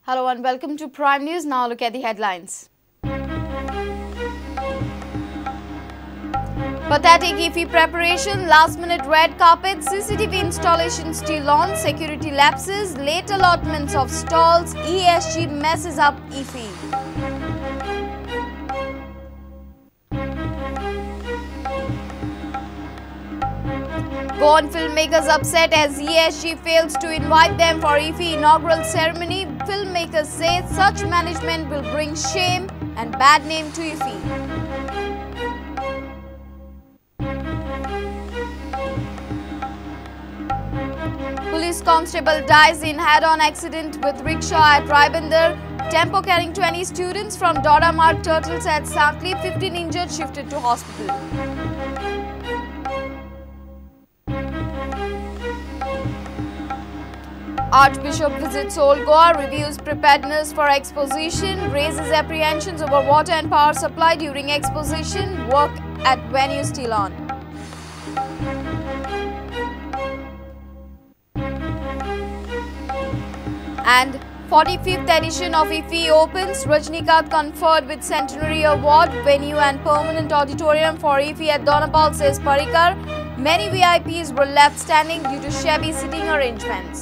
Hello and welcome to Prime News. Now look at the headlines. Pathetic IFFI preparation, last-minute red carpet, CCTV installation still on, security lapses, late allotments of stalls, ESG messes up IFFI. Goan filmmakers upset as ESG fails to invite them for IFFI inaugural ceremony. Filmmakers say such management will bring shame and bad name to IFFI. Police constable dies in head-on accident with rickshaw at Ribandar. Tempo carrying 20 students from Dodamarg Turtles at Sankhali, 15 injured, shifted to hospital. Archbishop visits Old Goa, reviews preparedness for exposition, raises apprehensions over water and power supply during exposition, work at venue still on. And 45th edition of IFFI opens, Rajinikanth conferred with Centenary Award, venue and permanent auditorium for IFFI at Dona Paula, says Parrikar. Many VIPs were left standing due to shabby seating arrangements.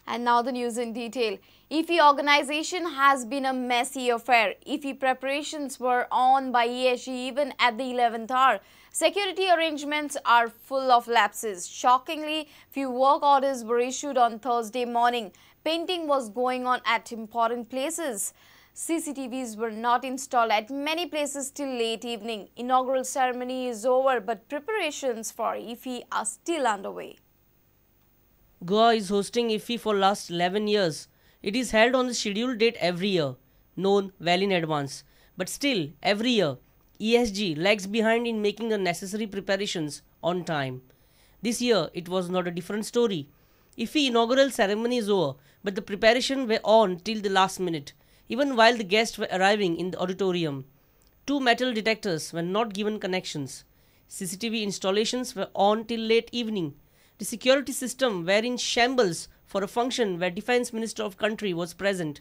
And now the news in detail. IFFI organization has been a messy affair. IFFI preparations were on by ESG even at the 11th hour. Security arrangements are full of lapses. Shockingly, few work orders were issued on Thursday morning. Painting was going on at important places. CCTVs were not installed at many places till late evening. Inaugural ceremony is over, but preparations for IFFI are still underway. Goa is hosting IFFI for last 11 years. It is held on the scheduled date every year, known well in advance. But still, every year, ESG lags behind in making the necessary preparations on time. This year, it was not a different story. IFFI inaugural ceremony is over, but the preparation were on till the last minute, even while the guests were arriving in the auditorium. 2 metal detectors were not given connections. CCTV installations were on till late evening. The security system were in shambles for a function where Defense Minister of country was present.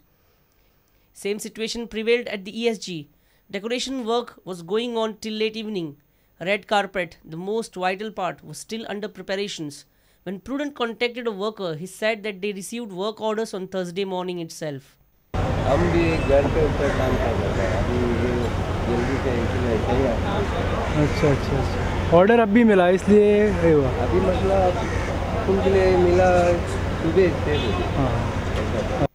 Same situation prevailed at the ESG. Decoration work was going on till late evening. Red carpet, the most vital part, was still under preparations. When Prudent contacted a worker, he said that they received work orders on Thursday morning itself. हम भी घर pay ऊपर काम कर रहे हैं, अभी ये जल्दी से ऐसे ही अच्छा अच्छा अच्छा ऑर्डर अब भी मिला इसलिए ये हुआ। अभी मतलब फुल के लिए मिला सुबह 6 बजे। हाँ।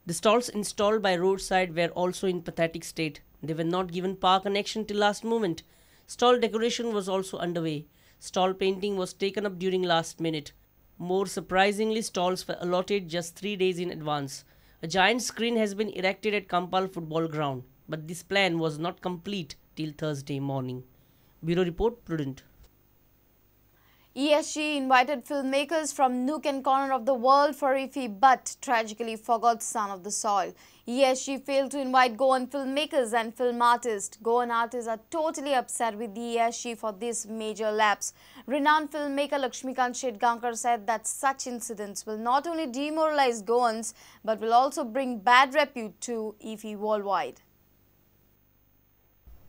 The stalls installed by roadside were also in pathetic state. They were not given power connection till last moment. Stall decoration was also underway. Stall painting was taken up during last minute. More surprisingly, stalls were allotted just 3 days in advance. A giant screen has been erected at Campal football ground, but this plan was not complete till Thursday morning. Bureau Report, Prudent. ESG invited filmmakers from nook and corner of the world for IFFI, but tragically forgot son of the soil. ESG failed to invite Goan filmmakers and film artists. Goan artists are totally upset with the ESG for this major lapse. Renowned filmmaker Lakshmikant Shetgaonkar said that such incidents will not only demoralize Goans, but will also bring bad repute to IFFI worldwide.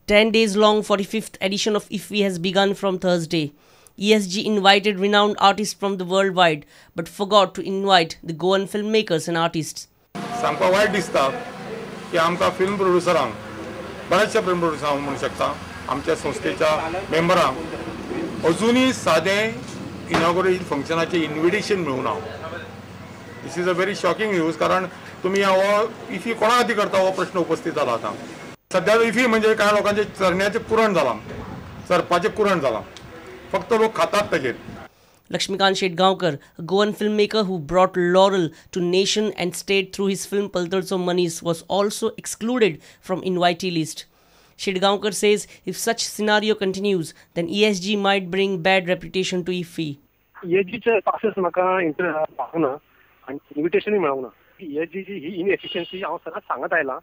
10 days long 45th edition of IFFI has begun from Thursday. ESG invited renowned artists from the worldwide, but forgot to invite the Goan filmmakers and artists. सामको वायट दिसता की आमकां film प्रोड्युसरांक बऱ्याचशा film प्रोड्युसरांक हांव म्हणूंक शकता आमच्या संस्थेच्या मेंबरांक अजुनूय सादें इनॉग्युरेशन फंक्शनाचें इन्विटेशन मेळूंक ना. This is a very shocking news, कारण तुमी हो इफी कोणा खातीर करता हो प्रश्न उपस्थित जाला. आतां सद्या इफी म्हणजे कांय लोकांचें चरण्याचें कुरण जालां, चरपाचें कुरण जालां, फक्त लोक खातात ताजेर. Lakshmikant Shetgaonkar, a Goan filmmaker who brought laurel to nation and state through his film Paltadcho Manis, was also excluded from invitee list. Shetgaonkar says if such scenario continues, then ESG might bring bad reputation to IFFI. ESG चे passes म्हाका पावना आनी इन्विटेशनूय मेळोंक ना. ESG ची ही इनएफिशियन्सी हांव सदांच सांगत आयलां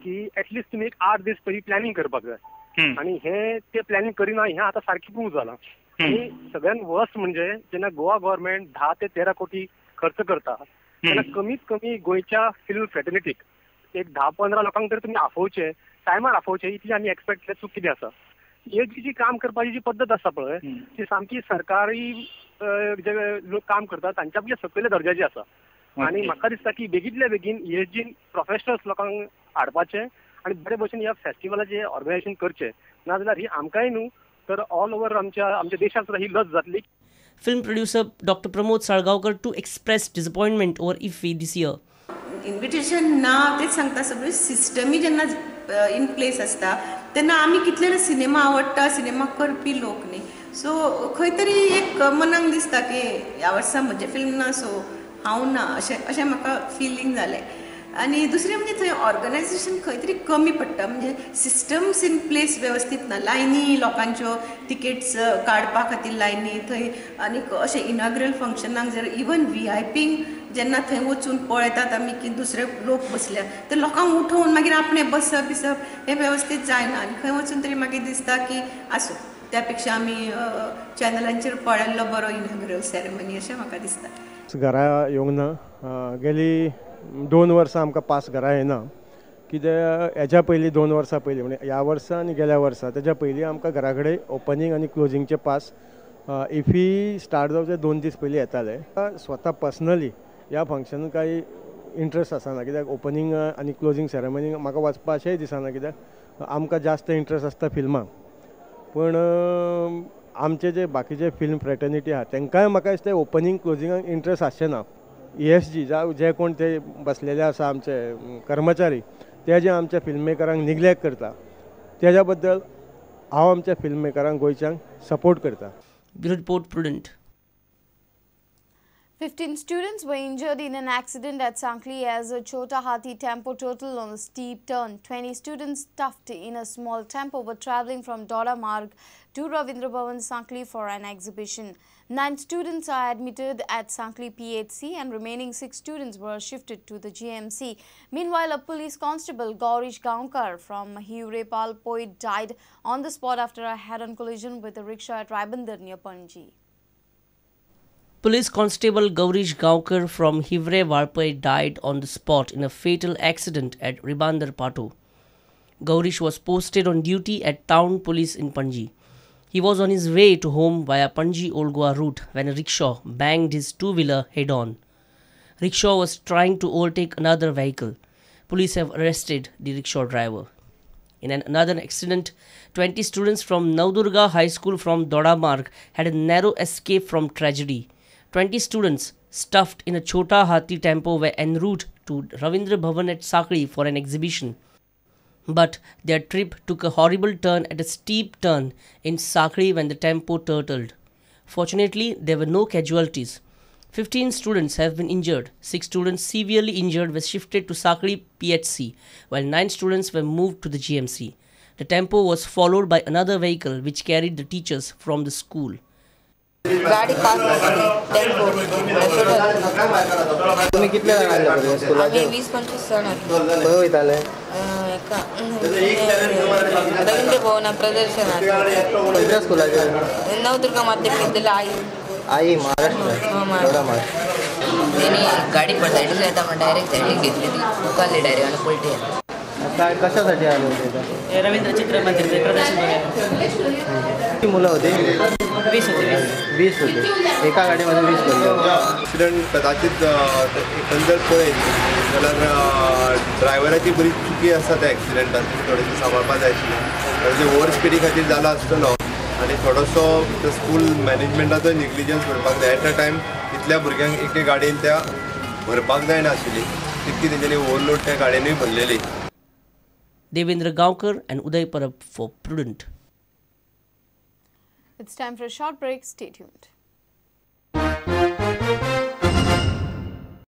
की एटलिस्ट तुमी एक 8 दीस पयलीं प्लॅनिंग करपाक जाय आनी हे ते प्लॅनिंग करिना हें आतां सारकें प्रूव जालां. आनी सगळ्यात वर्स्ट म्हणजे जेन्ना गोवा गव्हर्मेंट 10 ते 13 कोटी खर्च करता तेन्ना कमीत कमी गोंयच्या फिल्म फ्रेटर्निटीक एक 10-15 लोकांक तरी तुमी आफोवचे, टायमार आफोवचे, इतली आमी एक्सपेक्ट केल्यार चूक कितें आसा. ही जी काम करपाची जी पद्दत आसा पळय ती सामकी सरकारी जे लोक काम करतात तांच्या पेक्षा सकयल्या दर्जाची आसा. आनी म्हाका दिसता की बेगीतल्या बेगीन ईएसजीन प्रोफेशनल्स लोकांक हाडपाचें आनी बरे भशेन ह्या फेस्टिवलाचें ऑर्गनायझेशन करचें, नाजाल्यार ही आमकांय न्हू तर ऑल ओवर आमच्या देशाक सुद्दां ही लज जातली. Film producer Dr. Pramod Salgaonkar too expressed disappointment over IFFI this year. Invitation ना तेच सांगता, सगळी सिस्टमी जेन्ना इन प्लेस आसता तेन्ना आमी कितले सिनेमा आवडटा, सिनेमा करपी लोक न्ही, सो खंय तरी एक मनाक दिसता की ह्या वर्सा म्हजें फिल्म ना, सो हांव ना, अशें अशें म्हाका फिलींग जालें. आनी दुसरें म्हणजे थंय ऑर्गनायझेशन खंय तरी कमी पडटा, म्हणजे सिस्टम्स इन प्लेस वेवस्थीत ना, लायनी लोकांच्यो तिकेट्स काडपा खातीर लायनी थंय, आनीक अशें इनॉग्रल फंक्शनाक जर इवन व्हीआयपींक जेन्ना थंय वचून पळयतात आमी की दुसरे लोक बसल्या तर लोकांक उठोवन मागीर आपणें बसप बिसप हें वेवस्थीत जायना. आनी खंय वचून तरी मागीर दिसता की आसूं, त्या पेक्षा आमी चॅनलांचेर पळयल्लो बरो इनॉग्रल सेरेमनी अशें म्हाका दिसता. घरा येवंक ना, गेली 2 वर्सां आमकां पास घरा येना, कित्याक हेज्या पयलीं 2 वर्सां पयलीं म्हणजे ह्या वर्सा आनी गेल्या वर्सा तेज्या पयलीं आमकां घरा कडेन ओपनींग आनी क्लोजींगचे पास इफी स्टार्ट जावचे 2 दीस पयलीं येताले. स्वता पर्सनली ह्या फंक्शनाक कांय इंट्रस्ट आसना, कित्याक ओपनींग आनी क्लोजींग सेरेमनी म्हाका वचपा अशेंय दिसना, कित्याक आमकां जास्त इंट्रस्ट आसता फिल्मांक. पूण आमचे जे बाकीचे फिल्म फ्रेटर्निटी आहा तांकांय म्हाका दिसता ओपनींग क्लोजिंगाक इंट्रस्ट आसचें ना. ईएसजी जे कोण ते बसलेले आसा आमचे कर्मचारी ते जे आमच्या फिल्म मेकरांक निग्लेक्ट करता तेज्या बद्दल हांव आमच्या फिल्म मेकरांक गोंयच्यांक सपोर्ट करता. Bureau report, Prudent. 15 students were injured in an accident at Sankhali as a Chota Hathi tempo turtled on a steep turn. 20 students stuffed in a small tempo were travelling from Dodamarg to Ravindra Bhavan Sankhali for an exhibition. 9 students are admitted at Sankhali PHC and remaining 6 students were shifted to the GMC. Meanwhile, a police constable, Gaurish Gaonkar from Hiure Palpoi, died on the spot after a head-on collision with a rickshaw at Raibandar near Panji. Police Constable Gaurish Gaonkar from Hivre Valpoi died on the spot in a fatal accident at Ribandar Pato. Gaurish was posted on duty at Town Police in Panji. He was on his way to home via Panji Old Goa route when a rickshaw banged his two-wheeler head-on. Rickshaw was trying to overtake another vehicle. Police have arrested the rickshaw driver. In another accident, 20 students from Navdurga High School from Dodamarg had a narrow escape from tragedy. 20 students stuffed in a Chota Hathi tempo were en route to Ravindra Bhavan at Sakri for an exhibition. But their trip took a horrible turn at a steep turn in Sakri when the tempo turtled. Fortunately, there were no casualties. 15 students have been injured. 6 students severely injured were shifted to Sakri PHC, while 9 students were moved to the GMC. The tempo was followed by another vehicle which carried the teachers from the school. गाडी pass tempo. तुम्ही कितले जण आले स्कुलाचे? आमी 20-25 जण आले. खंय वयताले? रवींद्र भवन प्रदर्शनाक. खंयच्या स्कुलाचे? नवदुर्गा माध्यमिक विद्यालय आई. आई महाराष्ट्र. तेणी गाडी पण सायडीन येता म्हण डायरेक्ट सायडीक घेतली, ती उखाल्ली डायरेक्ट आनी पलटी. काय कशासाठी आले होते? रवींद्र चित्र मंदिर प्रदर्शन बघायला. किती मुलं होती? 20 होते. 20 होते एका गाडीमध्ये 20 होते. ॲक्सिडंट कदाचित एकंदर पळयत जाल्यार ड्रायव्हराची बरी चुकी आसा त्या ॲक्सिडंटान, थोडेशें सांबाळपा जाय आशिल्लें. थोडेशें ओवर स्पिडी खातीर जाला आसतलो आनी थोडोसो स्कूल मॅनेजमेंटाचो नेग्लिजन्स म्हणपाक जाय. एट अ टायम इतल्या भुरग्यांक एके गाडयेन त्या भरपाक जायना आशिल्ली, तितकी तेंच्यांनी ओवरलोड त्या गाडयेनूय भरलेली. Devendra Gaonkar and Uday Parab for Prudent. It's time for a short break. Stay tuned.